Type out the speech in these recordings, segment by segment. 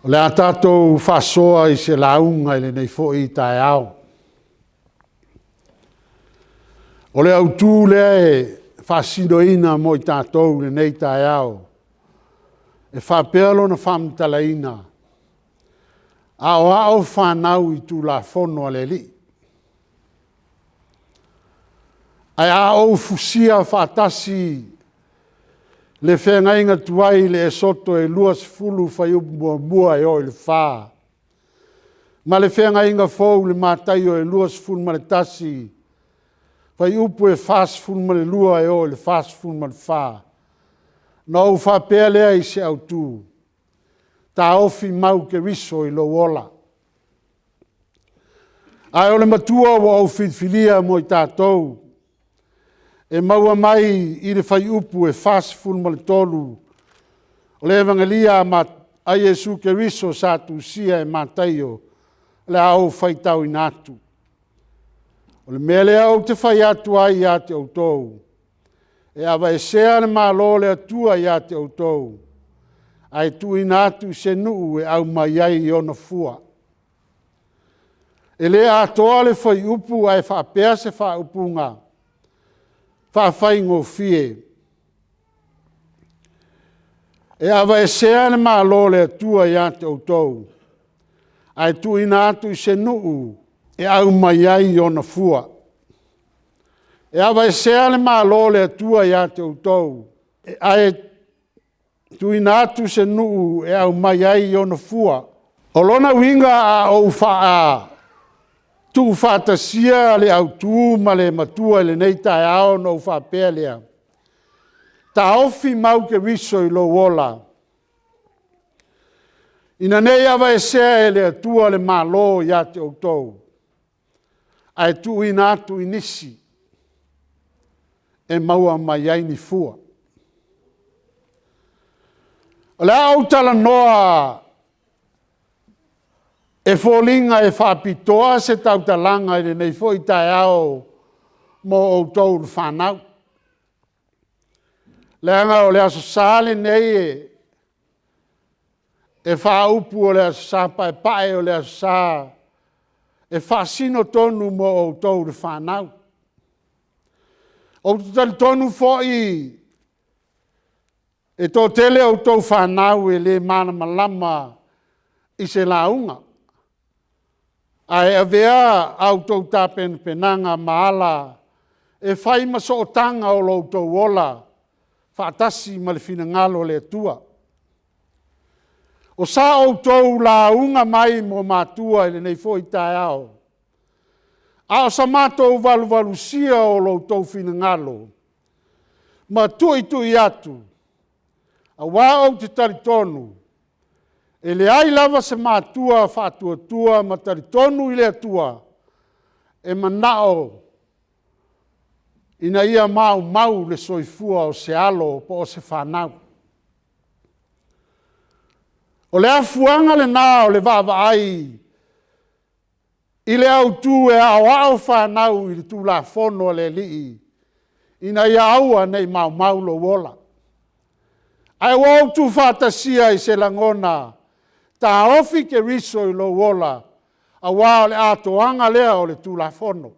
O le a tatou faasoa i se lauga i lenei foi taeao. O le autu lea e faasinoina mo i tatou i lenei taeao, e faapea lona faamatalaina, aoao fanau i Tulafono a le Alii. Ae a ou fusia faatasi le feagaiga tuai i le Esoto e 20 fuaiupu 1 e oo i le 4, ma le feagaiga fou i le Mataio e 21, fuaiupu e 42 e oo i le 44, ona ou faapea lea i se autu, taofi mau Keriso i lou ola. Ae o le matua ua ou filifilia mo i tatou, e maua mai i le fuaiupu e 43 o le Evangeli a Iesu Keriso sa tusia e Mataio, o le a ou faitauina atu. O le mea lea ou te fai atu ai ia te outou, e aveesea le Malo o le Atua ia te outou, ae tuuina atu i se nuu e aumai ai ona fua. E le atoa le fuaiupu ae faapea se faaupuga faafaigofie, e aveesea le Malo o le Atua ia te outou, ae tuuina atu i se nuu e aumai ai ona fua. E aveesea le Malo o le Atua ia te outou, ae tuuina atu i se nuu e aumai ai ona fua. O lona uiga a ou tuufaatasia le autu ma le matua i lenei taeao ona ou faapea lea, taofi mau Keriso i lou ola, ina ne i aveesea e le Atua le Malo ia te outou, ae tuuina atu i nisi e maua mai ai ni fua. O le a ou talanoa e foliga e faapitoa se tautalaga i lenei foi taeao mo outou le fanau. Leaga o le Aso Sa lenei e faaupu o le Aso Sa Paepae o le Aso Sa e faasino tonu mo outou le fanau. Ou te talitonu foi e toatele a outou fanau e le malamalama i se lauga, ae avea a outou tapenapenaga ma ala e fai ma sootaga o lo outou ola faatasi ma le finagalo o le Atua. O sa outou lauga mai mo matua i lenei foi taeao, a o so matou valuvalusia o lo outou finagalo ma tuitui atu, aua ou te talitonu, e leai lava se matua faatuatua ma talitonu i le Atua e manao ina ia maumau le soifua o se alo po o se fanau. O le afuaga lena o le vaavaai i le autu e aoao fanau i le Tulafono a le Alii, ina ia aua ne i maumau lou ola. Ae ua ou tuufaatasia i se lagona, taofi Keriso i lou ola, aua o le atoaga lea o le Tulafono.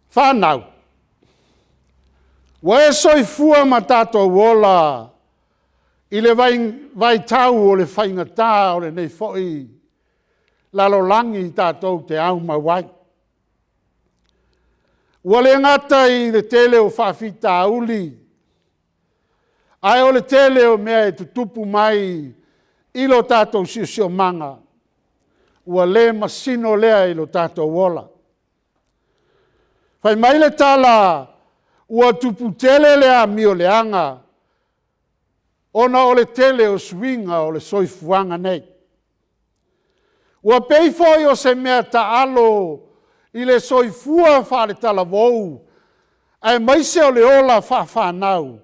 Fanau, ua e soifua ma tatou ola i le vaitau o le faigata o lenei foi lalolagi tatou te aumau ai. Ua le gata i le tele o faafitauli, ae o le tele o mea e tutupu mai i lo tatou siosiomaga, ua le masino lea i lo tatou ola. Fai mai le tala, ua tupu tele le amioleaga ona o le tele o suiga o le soifuaga nei. Ua pei foi o se mea taalo i le soifua faale-talavou aemaise o le ola faafanau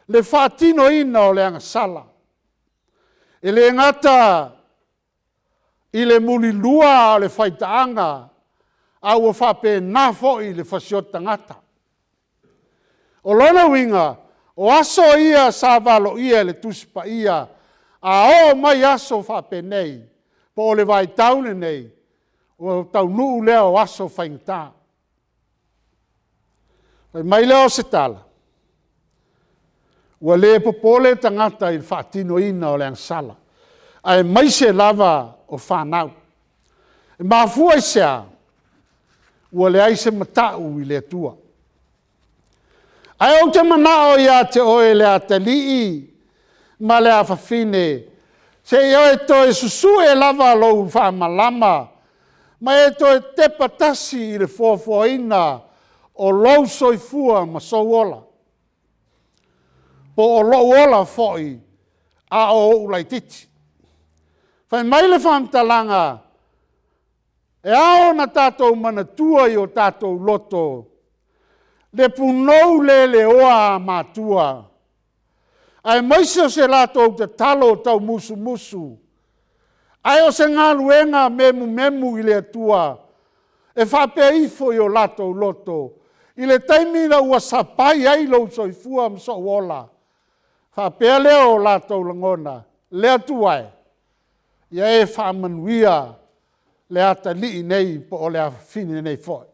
le faatinoina o le agasala. E le gata i le mulilua a o le faitaaga, a ua faapena foi le fasioti tagata. O lona uiga, O aso ia sa valoia e le Tusi Paia, a oo mai aso faapenei, po o le vaitau lenei, ua taunuu lea o aso faigata. Fai mai lea o se tala, ua le popole tagata i le faatinoina o le agasala, aemaise lava o fanau. E mafua i se a? Ua leai se matau i le Atua. Ae ou te manao ia te oe le atalii ma le afafine, se i e toe susue lava lou faamalama ma e toe tepa tasi i le foafoaina o lou soifua ma sou ola, po o lou ola foi a o ou laitiiti. Fai mai le faamatalaga, e ao ona tatou manatua i o tatou loto le punou leleoa a matua, aemaise o se latou tatalo taumusumusu, ae o se galuega memumemu i le Atua e faapea ifo i o latou loto, i le taimi ina ua sapai ai lou soifua ma sou ola, faapea lea o latou lagona, “Le Atua e, ia e faamanuia le atalii nei po o le afafine nei foi.”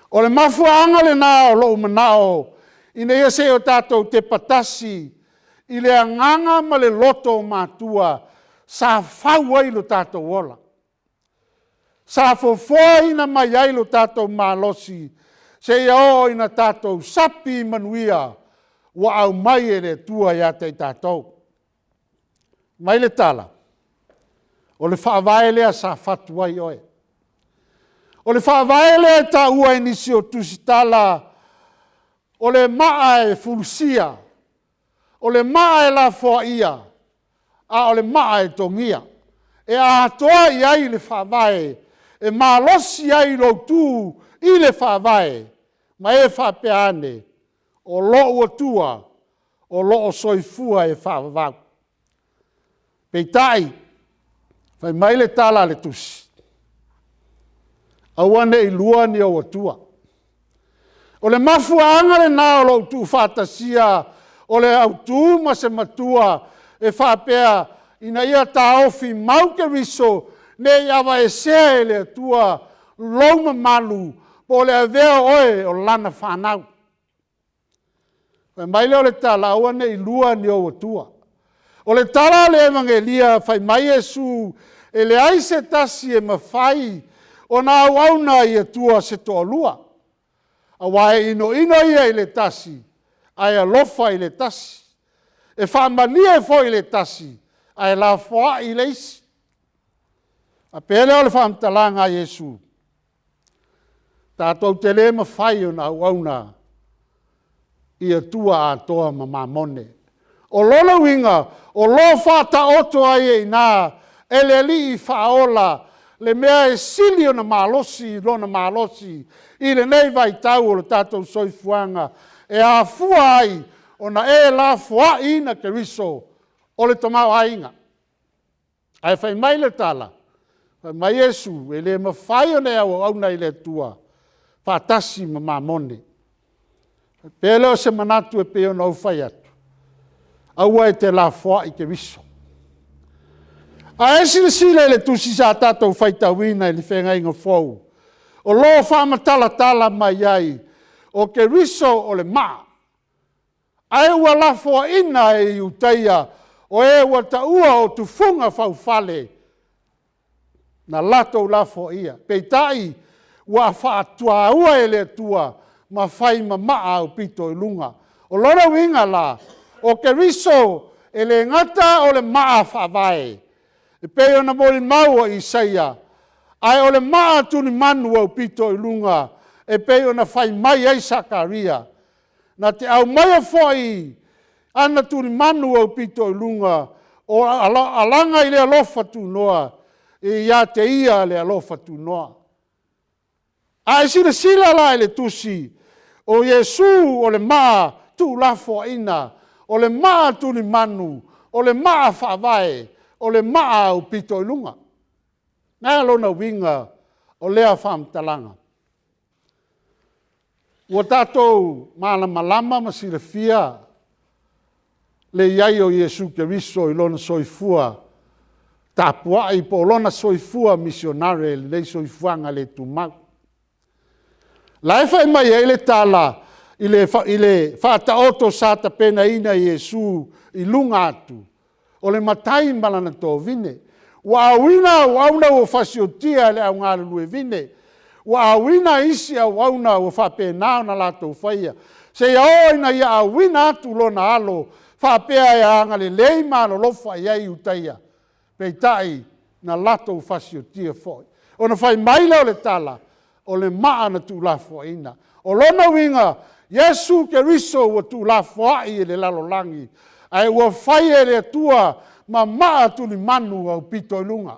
O le mafuaaga lena o lou manao ina ia se i o tatou tepa tasi i le agaga ma le loto matua sa fau ai lo tatou ola, sa fofoaina mai ai lo tatou malosi seia oo ina tatou sapi i manuia ua aumai e le Atua ia te i tatou. Fai mai le tala, o le Faavae lea sa fatu ai oe. O le Faavae lea e taua e nisi o tusitala o le maa e fulusia, o le maa e lafoaia, a o le maa e togia. E atoa i ai le Faavae, e malosi ai lou tu i le Faavae ma e faapea ane, “O lou Atua o lo o soifua e faavavau.” Peitai, fai mai le tala a le tusi, aua ne i lua ni ou atua. O le mafuaaga lena o lou tuufaatasia o le autu ma se matua e faapea, ina ia taofi mau Keriso ne i aveesea e le Atua lou mamalu po o le avea o oe o lana fanau. Fai mai lea o le tala, aua ne i lua ni ou atua. O le tala a le Efagelia fai mai Iesu, e leai se tasi e mafai ona auauna i atua se toalua, aua e inoino ia i le tasi ae alofa i le tasi. E faamalie foi i le tasi ae lafoai i le isi. Ona faapea lea o le faamatalaga a Iesu, tatou te le mafai ona auauna i Atua atoa ma Mamone. O lona uiga, o lo o faataoto ai i ina e le Alii Faaola le mea e sili ona malosi lona malosi i lenei vaitau o le tatou soifuaga e afua ai ona e lafoaiina Keriso o le tamaoaiga. Ae fai mai le tala, fai mai Iesu, e le mafai ona e auauna i le Atua faatasi ma Mamone. Ona faapea lea o se manatu e pei ona ou fai atu, aua e te lafoai Keriso. A e silasila i le tusi sa tatou faitauina i le Feagaiga Fou, o lo o faamatalatala mai ai, o Keriso o le maa, ae ua lafoaina e Iutaia o e ua taua o tufuga faufale, na latou lafoaia. Peitai ua faatuaua e le Atua ma fai ma maa aupito i luga. O lona uiga la, o Keriso e le gata o le maa faavae e pei ona molimau a Isaia, ae o le maa tulimanu aupito i luga e pei ona fai mai ai Sakaria. Na te aumaia foi ana tulimanu aupito i luga o alaga i le alofa tunoa, e ia te Ia le alofa tunoa. A e silasila la i le tusi, o Iesu o le maa tuulafoaina, o le maa tulimanu, o le maa faavae, o le maa aupito i luga. O le a lona uiga o lea faamatalaga? Ua tatou malamalama ma silafia Le i ai o Iesu Keriso i lona soifua tapuai po o lona soifua misionare i lenei soifuaga le tumau. La e fai mai ai le tala i le Faataoto sa tapenaina e Iesu i luga atu, o le matai ma lana tovine. Ua auina auauna ua fasiotia e le au galulue vine, ua auina isi auauna ua faapena ona latou faia, seia oo ina ia auina atu lona Alo faapea e agalelei ma alolofa i ai Iutaia, peitai na latou fasiotia foi. Ona fai mai lea o le tala, o le maa na tuulafoaina. O lona uiga, Iesu Keriso ua tuulafoai e le lalolagi, ae ua fai e le Atua ma maa tulimanu aupito i luga.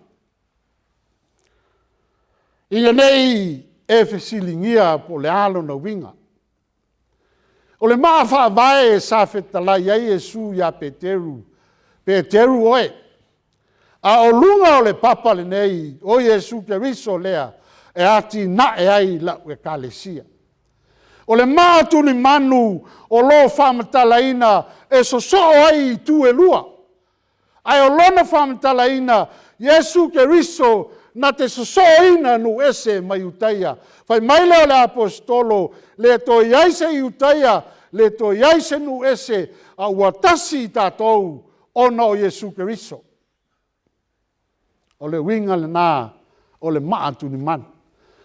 Ina ne i e fesiligia po o le a lona uiga. O le maa faavae sa fetalai ai Iesu ia Peteru, Peteru oe, a o luga o le papa lenei, o Iesu Keriso lea, e atinae ai lau ekalesia. O le maa tulimanu o lo o faamatalaina e sosoo ai itu e lua. Ae o lona faamatalaina, Iesu Keriso na te sosooina nuu ese ma Iutaia. Fai mai lea o le Aposetolo, le toe i ai se Iutaia, le toe i ai se nuu ese, a ua tasi i tatou ona o Iesu Keriso. O le uiga lena o le maa tulimanu.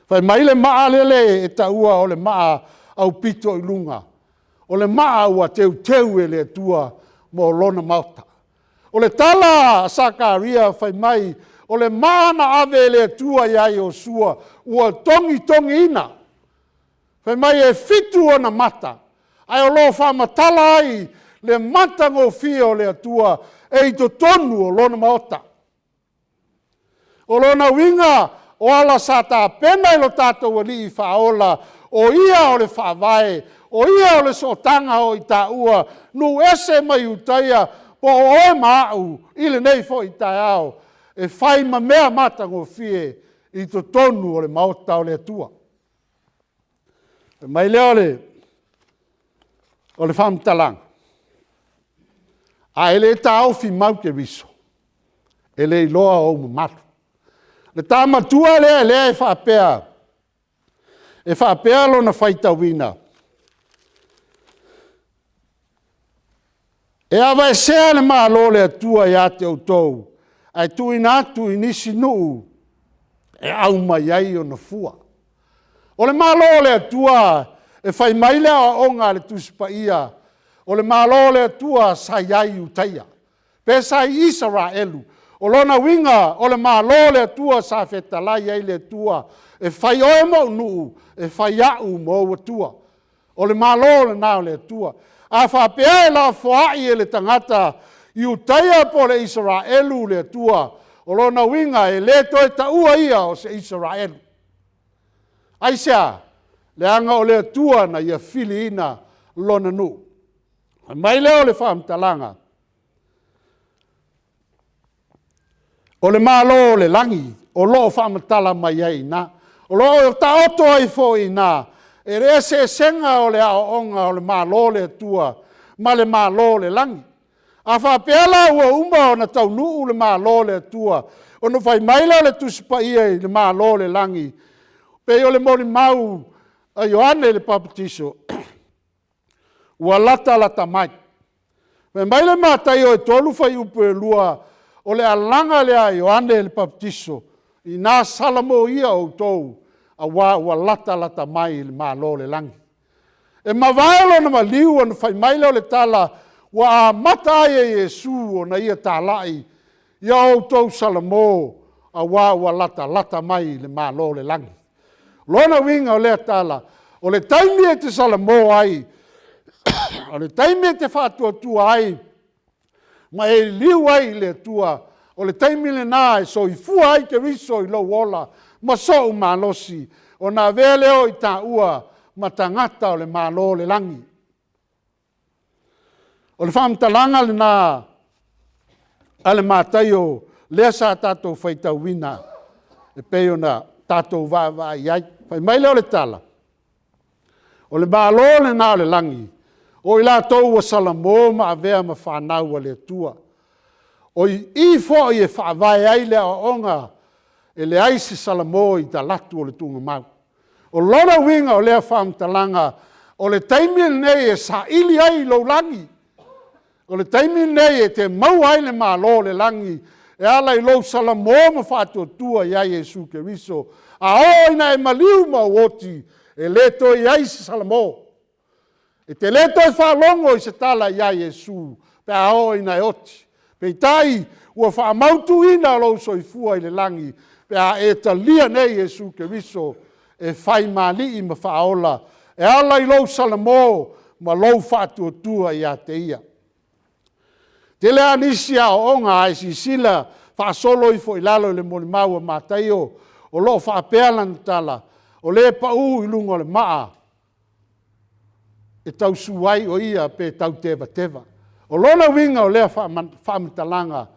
Fai mai le maa lele e taua o le maa aupito i luga, o le maa ua teuteu e le Atua mo lona Maota. O le tala a Sakaria fai mai, o le maa na ave e le Atua ia Iosefa ua togitogiina. Fai mai e fitu ona mata, ae o lo o faamatala ai le matagofie o le Atua e i totonu o lona Maota. O lona uiga, o ala sa tapena e lo tatou Alii Faaola, o Ia o le Faavae, o Ia o le sootaga o i taua, nuu ese ma Iutaia, po o oe ma au i lenei foi taeao, e fai ma mea matagofie i totonu o le Maota o le Atua. Ona fai mai lea o le faamatalaga, a e le taofi mau Keriso, e le iloa ou mamalu. Le ta matua lea e faapea, e faapea lona faitauina, e aveesea le Malo o le Atua ia te outou, ae tuuina atu i nisi nuu e aumai ai ona fua. O le Malo o le Atua, e fai mai le aoaoga a le Tusi Paia, o le Malo o le Atua sa i ai i Iutaia, pe sa i Isaraelu. O lona uiga o le Malo o le Atua sa fetalai ai le Atua, e fai oe ma ou nuu, e fai au ma ou Atua. O le Malo lena o le Atua. A faapea e lafoai e le tagata Iutaia po o le Isaraelu le Atua, o lona uiga e le toe taua ia o se Isaraelu. Aisea? Leaga o le Atua na ia filiina lona nuu. Ona fai mai lea o le faamatalaga, o le Malo o le lagi o lo o faamatala mai ai i ina. O lo o taoto ai foi i ina le eseesega o le aoaoga o le Malo o le Atua ma le Malo o le lagi. A faapea la ua uma ona taunuu le Malo o le Atua, ona fai mai lea o le Tusi Paia i le Malo o le lagi, pei o le molimau a Ioane le Papatiso, ua latalata mai. Fai mai le Mataio e 3 fuaiupu e 2, o le alaga lea a Ioane le Papatiso, ina salamoia outou aua ua latalata mai le Malo o le lagi. E mavae lona maliu ona fai mai lea o le tala, ua amata ai e Iesu ona ia talai, ia outou salamo aua ua latalata mai le Malo o le lagi. O lona uiga o lea tala, o le taimi e te salamo ai, o le taimi e te faatuatua ai ma e liliu ai i le Atua, o le taimi lena e soifua ai Keriso i lou ola ma sou malosi, ona avea lea o i taua ma tagata o le Malo o le lagi. O le faamatalaga lena a le Mataio lea sa tatou faitauina e pei ona tatou vaavaai i ai. Fai mai lea o le tala, o le Malo lena o le lagi, O i latou ua salamo ma avea ma fanau a le Atua. O i foi e faavae ai le aoaoga, e leai se salamo i talaatu o le tuugamau. O lona uiga o lea faamatalaga, o le taimi lenei e saili ai lou lagi. O le taimi lenei e te maua ai le Malo o le lagi e ala i lou salamo ma faatuatua ia Iesu Keriso. A oo ina e maliu ma ou oti, e le toe i ai se salamo. E te le toe faalogo i se tala ia Iesu pe a oo ina e oti. Peitai ua faamautuina lou soifua i le lagi pe a e talia nei Iesu Keriso e fai ma Alii ma Faaola e ala i lou salamo ma lou faatuatua ia te Ia. E tele lava nisi aoaoga a e silasila faasolo ifo i lalo i le molimau a Mataio, o lo o faapea lana tala, o le pau i luga o le maa, e tausu ai o ia pe tau tevateva. O lona uiga o lea faamatalaga,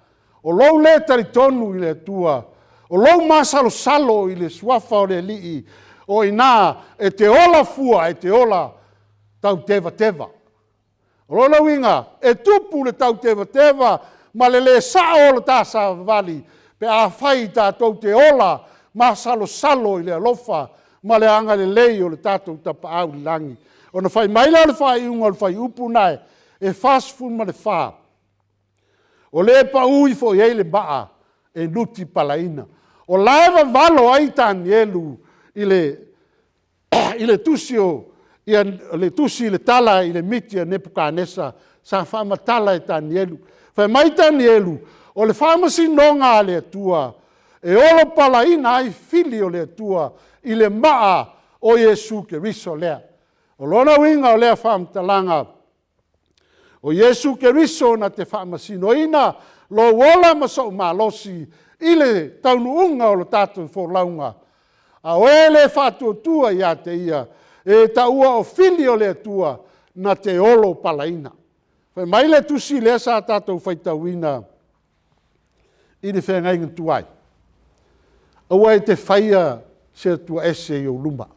o lou le talitonu i le Atua, o lou masalosalo i le Suafa o le Alii, o i ina e te ola fua, e te ola tautevateva. O lona uiga, e tupu le tautevateva ma le le sao o le ta savavali pe afai tatou te ola masalosalo i le alofa ma le agalelei o le tatou Tapaau i le Lagi. Ona fai mai lea o le faaiuga o le fuaiupu lena e 44, o le pau ifo i ai le maa, e nutipalaina. O la e vavalo ai Tanielu i le tusi i le tala i le miti a Nepukatanesa sa faamatala e Tanielu. Fai mai Tanielu, o le faamasinoga a le Atua, e olopalaina ai fili o le Atua i le maa o Iesu Keriso lea. O lona uiga o lea faamatalaga, o Iesu Keriso na te faamasinoina lou ola ma sou malosi i le taunuuga o le tatou folauga. A o e le faatuatua ia te Ia, e taua o fili o le Atua na te olopalaina. Fai mai le tusi lea sa tatou faitauina i le feagaiga tuai, aua e te faia se Atua ese i ou luma.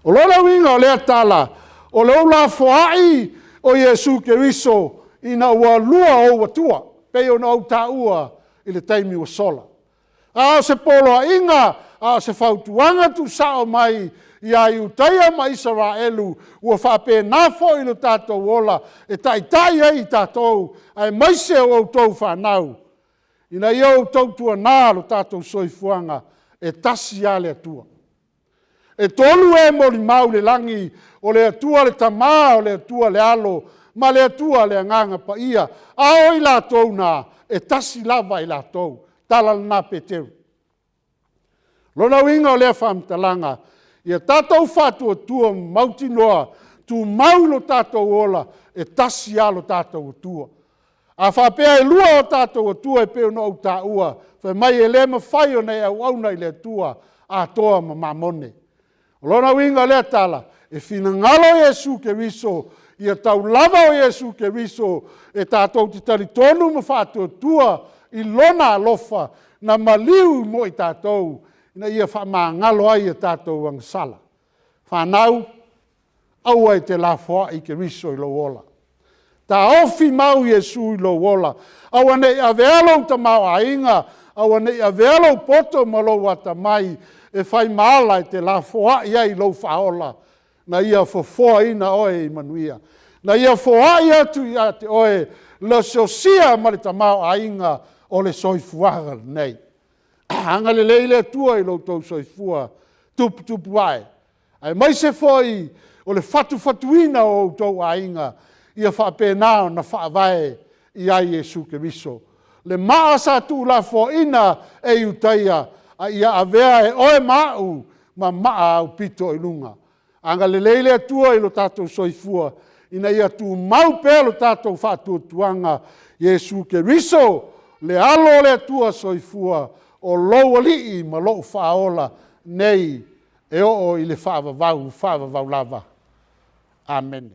O lona uiga o lea tala, o lou lafoai o Iesu Keriso ina ua lua ou Atua, e pei ona ou taua i le taimi ua sola. A o se poloaiga, a o se fautuaga tuusao mai ia Iutaia ma Isaraelu, ua faapena foi lo tatou ola e taitai ai i tatou aemaise o outou fanau, ina ia outou tautuana lo tatou soifuaga, e tasi lava le Atua. E tolu e molimau i le lagi, o le Atua le Tama, o le Atua le Alo ma le Atua le Agaga Paia. A o i latou na, e tasi lava i latou. O le tala lena a Peteru. O lona uiga o lea faamatalaga, ia tatou faatuatua ma mautinoa, tumau lo tatou ola, e tasi lava lo tatou Atua. A faapea e lua o tatou Atua e pei ona ou taua, fai mai e le mafai ona e auauna i le Atua atoa ma Mamone. O lona uiga o lea tala, e finagalo Iesu Keriso ia taulava Iesu Keriso e tatou te talitonu ma faatuatua i Lona alofa na maliu mo i tatou ina ia faamagalo ai a tatou agasala. Fanau, aua e te lafoai Keriso i lou ola. Taofi mau Iesu i lou ola. Aua ne i avea lou tamaoaiga, aua ne i avea lou poto ma lou atamai e fai ma ala e te lafoai ai lou faaola, na ia fofoaina oe i manuia. Na ia foai atu ia te oe le osiosia ma le tamaoaiga o le soifuaga lenei. Agalelei le Atua i lo outou soifua tuputupu ae, aemaise foi o le fatufatuina o outou aiga, ia faapena ona faavae ia Iesu Keriso. Le maa sa tuulafoaina e Iutaia, a ia avea e oe ma au ma maa aupito i luga. Agalelei le Atua i lo tatou soifua ina ia tumau pea lo tatou faatuatuaga, Iesu Keriso, le Alo o le Atua soifua, o lou Alii ma lou Faaola nei e oo i le faavavau faavavau lava. Amene.